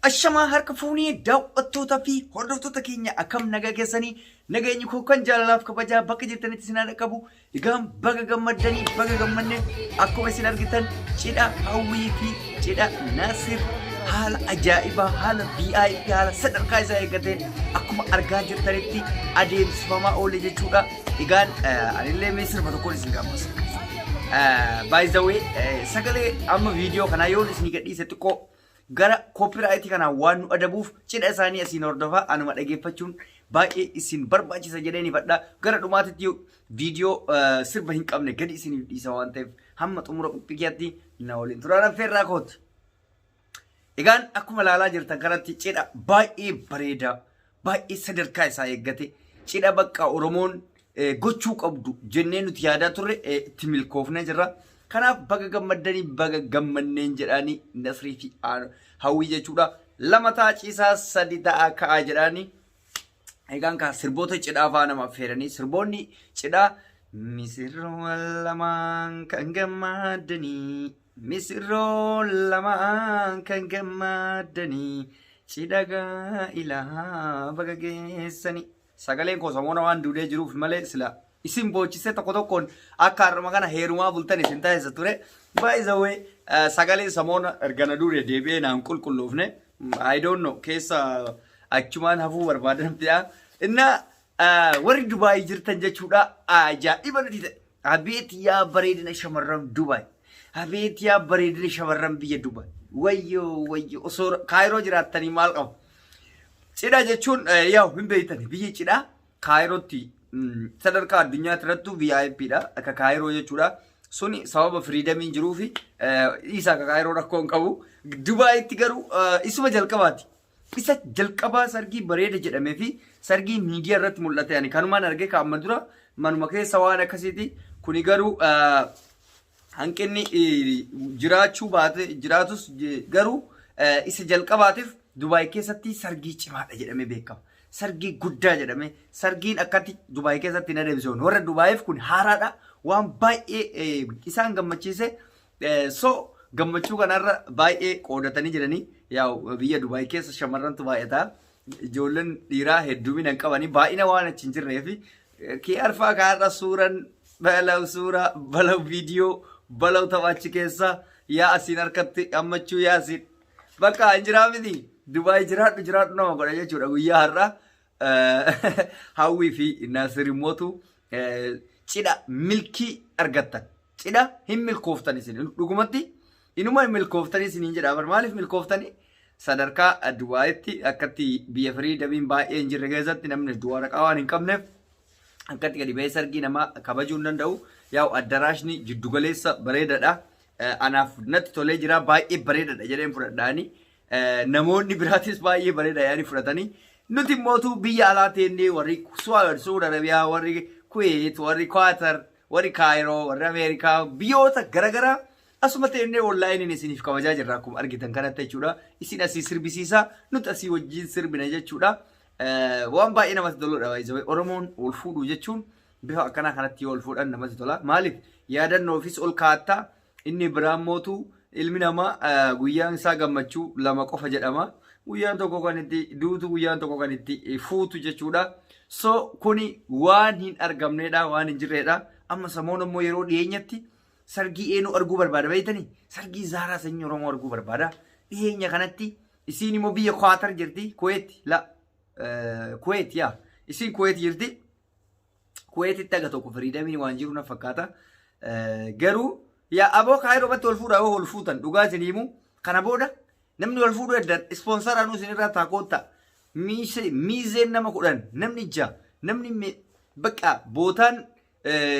Ashamaa harka fuunee daawwattoota fi hordoftoota keenya, akkam nagaa keessanii? Nageenyi koo kan jaalalaaf kabajaa bakka jirtanitti isin haa dhaqqabu. Egaan baga gammaddanii, baga gammanne. Akkuma isin argitan cidha Hawwii fi cidha Nasir haala ajaa'ibaa, haala VIP, haala sadarkaa isaa eeggateen akkuma argaa jirtanitti adeemsifamaa oole jechuudha. Egaan anillee mee sirba tokkoon isin gammasa. By the way, sagalee amma viidiyoo kanaa yoon isin gadhiise xiqqoo gara copyright kanaan waan nu adabuuf, cidha isaanii asiin hordofaa, anuma dhageeffachuun baay'ee isin barbaachisa jedhee ni fadha. Gara dhumaatitti viidiyoo sirba hin qabne gadi isiniif dhiisa waan ta'eef, hamma xumura qophii kiyyaatti na waliin turaan affeerraa kooti. Egaan akkuma ilaalaa jirtan kanatti cidha baay'ee bareedaa, baay'ee sadarkaa isaa eeggate, cidha bakka Oromoon gochuu qabdu jennee nuti yaadaa turre itti milkoofnee jirra. Kanaaf baga gammaddanii, baga gammanneen jedhaanii Nasrii fi Hawwii jechuudha. Lama ta'a ciisaa, sadi ta'a ka'aa jedhaanii. Egaan kaa sirboota cidhaa fa'aa nama affeeranii, sirboonni cidhaa misirroowwan lamaan kan gammadanii, misirroon lamaan kan gammadanii, cidha gaa'ilaa baga geessanii. Sagaleen koo samoona waan duudee jiruuf malee sila isin boochisee tokko tokkoon akka har'uma kana heerumaa bultan isin taasisa ture. By the way, sagaleen samoona erga na duudee deebi'ee naan qulqulloofne. I don't know, keessa achumaan hafuu barbaadan fi'a. Inna warri Dubaay jirtan jechuudha, ajaa'iba nuti ta'e. Abeet yaa bareedina shamarran Dubaay. Abeet yaa bareedina shamarran biyya Dubaay. Wayyoo wayyoo, osoo Kaayiroo jiraattanii maal qabu? Cidha jechuun yaa hin beektani, biyyi cidhaa Kaayirootti sadarkaa addunyaatti irrattuu VIP dha. Akka Kaayiroo jechuudha. Suni sababa freedomiin jiruu fi isa akka Kaayiroo rakkoo hin qabu. Dubaayitti garuu isuma jalqabaati. Isa jalqabaa sargii bareeda jedhamee fi sargii miidiyaa irratti mul'ate ani kanumaan argee. Ka amma dura manuma keessa waan akkasiiti. Kuni garuu hanqinni jiraachuu baate jiraatus, garuu isa jalqabaatiif Dubaay keessatti sargii cimaadha jedhamee beekama. Sargii guddaa jedhamee sargiin akkatti Dubaay keessatti hin adeemsifamu. Warra Dubaayiif kun haaraadha. Waan baay'ee isaan gammachiise. So gammachuu kanarra baay'ee qoodatanii jiranii. Yaa biyya Dubaay keessa shamarrantu baay'ata. Ijoolleen dhiiraa heddumina hin qabanii, baay'ina waan achi hin jirreefi. Kee arfaa kaarra suuran balaw, suuraa balaw, viidiyoo balaw, tapha achi keessa yaa asiin harkatti hammachuu, yaa asiin bakka hin jiraa miti. Dubaay jiraadhu jiraadhu nama godha jechuudha. Guyyaa har'aa Hawwii fi Naasir immootu cidha milkii argattan. Cidha hin milkooftan isin dhugumatti, inuma milkooftanii isiniin jedha. Maaliif milkooftanii? Sadarkaa Dubaayitti akkatti biyya freedomiin baay'ee hin jirre keessatti namni waraqaa waan hin qabneef akkatti gadi ba'ee sargii namaa kabajuu hin danda'u. Yaa'u addaraashni jiddugaleessa bareedaadha. Anaaf natti tolee jira, baay'ee bareedaadha jedheen fudhadhaani. Namoonni biraatis baay'ee bareeda yaanii fudhatanii. Nuti immootu biyya alaa teennee, warri Suud Arabiyaa, warri Kuwait, warri Qatar, warri Kaayiroo, warri Ameerikaa, biyyoota garaagaraa asuma teennee onlineiin isiniif kabajaa jirra akkuma argitan kanatti jechuudha. Isin asii sirbisiisaa, nuti asii wajjin sirbina jechuudha. Waan baay'ee namatti toludha. Oromoon wal fuudhuu jechuun bifa akkanaa kanatti yoo wal fuudhan namatti tola. Maaliif? Yaadannoofis ol kaa'atta. Inni biraan mootu ilmi namaa guyyaan isaa gammachuu lama qofa jedhama. Guyyaan tokko kan itti duutu, guyyaan tokko kan itti fuutu jechuudha. So kuni waan hin argamnedha, waan hin jirredha. Amma samoon immoo yeroo dhiyeenyatti sargii eenyu arguu barbaada beektanii? Sargii Zaaraa Sanyii Oromoo arguu barbaada. Dhiyeenya kanatti isiin immoo biyya Kwaatar jirti. Kuweet la Kuweet, yaa, isiin Kuweet jirti. Kuweetitti aga tokko freedomiin waan jiru na fakkaata. Garuu yaa aboo, Kaayiroo irratti wal fuudhaa yoo wal fuutan, dhugaa isin himu, kana booda namni wal fuudhuu eddan sponsoraanuu isin irraa taakoota. Miizeen nama 10, namni 6, namni bakka bootaan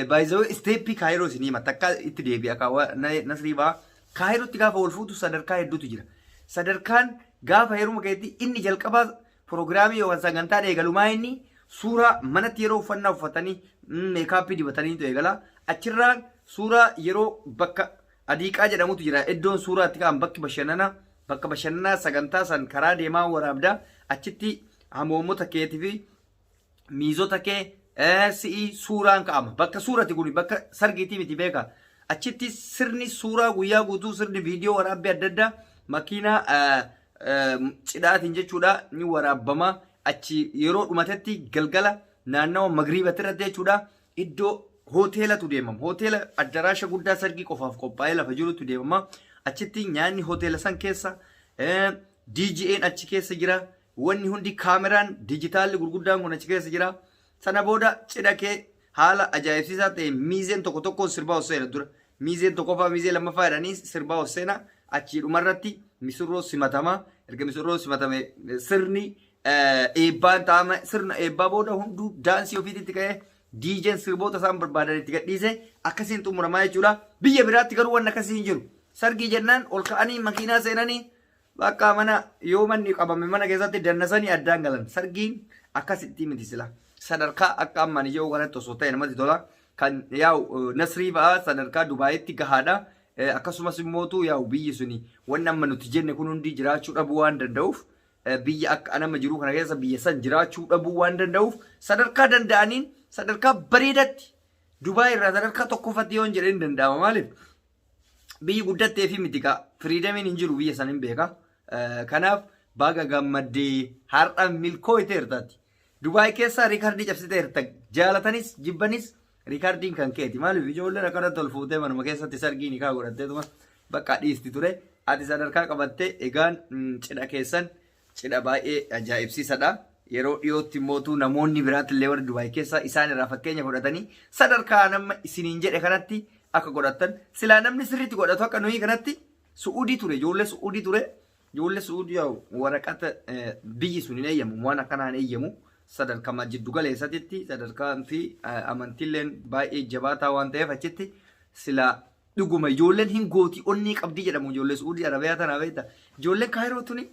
baay'izawee stepii Kaayiroo isin hima, takka itti deebi'a kaawwa Nasrii ba'a. Kaayirootti gaafa wal fuutu sadarkaa hedduutu jira. Sadarkaan gaafa heeruma keetti inni jalqabaa piroogiraamii yookaan sagantaan eegalumaa inni suuraa manatti yeroo uffannaa uffatanii makeupii dibataniitu eegala. Achirraan suuraa yeroo bakka adiiqaa jedhamutu jira. Iddoon suuraa itti ka'an, bakki bashannanaa, bakka bashannanaa sagantaa san karaa deemaa waraabda. Achitti hamoomota keetii fi miizota kee si'i suuraan ka'ama. Bakka suurati kun bakka sargiitii miti, beeka. Achitti sirni suuraa guyyaa guutuu, sirni viidiyoo waraabbii adda addaa, makiinaa cidhaatiin jechuudha ni waraabbama. Achi yeroo dhumatetti galgala naannawa magriibatti irratti jechuudha iddoo hoteelatu deemama. Hoteela addaraasha guddaa sargii qofaaf qophaa'ee lafa jirutu deemama. Achitti nyaanni hoteela san keessa, DJ'n achi keessa jira. Wanni hundi kaameraan dijitaalli gurguddaan kun achi keessa jira. Sana booda cidha kee haala ajaa'ibsiisaa ta'e miizeen tokko tokkoon sirbaa ol seena dura. Miizeen tokkoffaa, miizee lammaffaa jedhanii sirbaa ol seena. Achii dhumarratti misirroo simatama. Erga misirroo simatame sirni eebbaan taa'ama. Sirna eebbaa booda hunduu daansii ofiitti ka'ee DJ'n sirboota isaan barbaadan itti gadhiise akkasiin xumuramaa jechuudha. Biyya biraatti garuu wanni akkasii hin jiru. Sargii jennaan ol ka'anii makiinaa seenanii bakka mana yoo manni qabame mana keessatti dannasanii addaan galan. Sargiin akkasitti miti sila. Sadarkaa akka ammaan ijoo kanatti osoo ta'e namatti tola. Kan yaa'u Nasrii fa'aa sadarkaa Dubaayitti gahaadha. Akkasumas immootu yaa'u biyyi suni wanni amma nuti jenne kun hundi jiraachuu dhabuu waan danda'uuf, biyya akka anama jiru kana keessa biyya san jiraachuu dhabuu waan danda'uuf, sadarkaa danda'aniin sadarkaa bareedatti Dubaay irraa sadarkaa tokkoffatti yoon jedhee hin danda'ama. Maaliif? Biyyi guddattee fi miti kaa freedomiin hin jiru biyya san hin beeka. Kanaaf baga gammaddee, har'a milkooyteertaati. Dubaay keessaa riikardii cabsiteerta, jaalatanis jibbanis riikardiin kan keeti. Maaliif? Ijoolleen akkanatti ol fuutee manuma keessatti sargii nikaa godhatteetuma bakka dhiisti ture. Ati sadarkaa qabattee egaan cidha keessan cidha baay'ee ajaa'ibsiisadha. Yeroo dhiyootti immootu namoonni biraatti illee warri Dubaay keessaa isaan irraa fakkeenya fudhatanii sadarkaa nama isiniin jedhe kanatti akka godhattan. Silaa namni sirriitti godhatu akka nuyi kanatti Su'uudii ture, ijoollee Su'uudii ture. Ijoollee Su'uudii yaa'u waraqata biyyi sun hin eeyyamu, waan akkanaa hin eeyyamu. Sadarkama jiddu galeessatitti sadarkaa fi amantiilleen baay'ee jabaataa waan ta'eef achitti silaa dhuguma ijoolleen hin gooti, onnee qabdii jedhamu ijoollee Su'uudii Arabiyaa tanaa beekta. Ijoolleen Kaayiroo tuni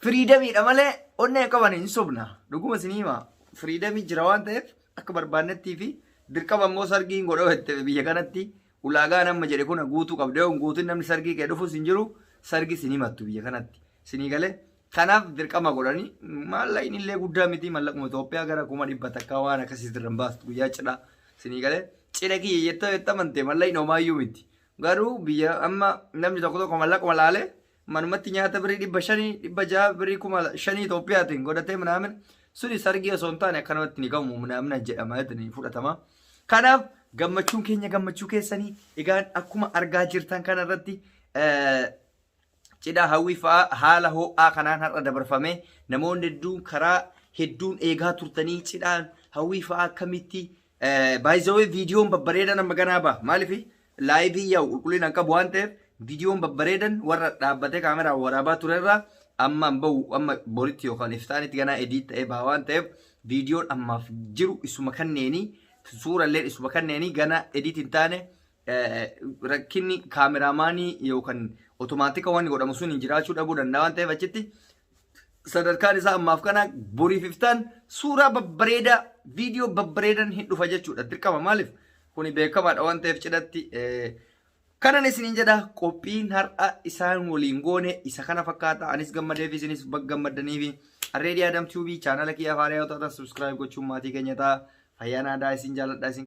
freedomiidha malee onnee qaban hin sobna. Dhuguma isin hima. Freedomii jira waan ta'eef akka barbaannettii fi dirqama immoo sargii hin godhoo jette biyya kanatti ulaagaa nama jedhe kun guutuu qabda. Yoo hin guutin namni sargii kee dhufus hin jiru, sargii sin himattu biyya kanatti. Sinii galee? Kanaaf dirqama godhanii maallaqni illee guddaa miti, mallaquma Itoophiyaa gara 100,000 waan akkasii irra hin baastu guyyaa cidhaa. Sinii galee? Cidha kiyya jettee jettee amante mallaqni homaayyuu miti. Garuu biyya amma namni tokko tokko mallaquma laalee manumatti nyaata birrii 500, 600, birrii 5,000 Itoophiyaatiin godhatee minaamin suni sargii osoo hin taane akkanumatti ni gamu minaamina jedhama jedhanii fudhatama. Kanaaf gammachuun keenya gammachuu keessanii. Egaan akkuma argaa jirtan kanarratti cidha Hawwii fa'aa haala ho'aa kanaan har'a dabarfame. Namoonni hedduun karaa hedduun eegaa turtanii cidhaan Hawwii fa'aa akkamitti. Baay'izawee viidiyoon babbareedan amma ganaa ba'a. Maaliif? Liveii yaa'u qulqullina hin qabu waan ta'eef viidiyoon babbareedan warra dhaabbatee kaameraan waraabaa turerraa amma hin bahu, amma boritti yookaan iftaanitti ganaa edit ta'ee baha waan ta'eef viidiyoon ammaaf jiru isuma kanneenii, suuralleen isuma kanneenii gana edit hin taane, rakkinni kaameraamaanii yookaan otomaatika wanni godhamu sun hin jiraachuu dhabuu danda'a waan ta'eef achitti sadarkaan isaa ammaaf kana. Boriif iftaan suuraa babbareedaa, viidiyoo babbareedan hin dhufa jechuudha dirqama. Maaliif? Kuni beekamaadha waan ta'eef cidhatti kanan isiniin jedha. Qophiin har'a isaan waliin goone isa kana fakkaata. Anis gammadeef, isinis gammaddanii fi Arreedii Adam Tube chaanala kiyya haaraa yoo taatan subscribe gochuun maatii keenya ta'a. Fayyaan aadaa isin jaaladha isin.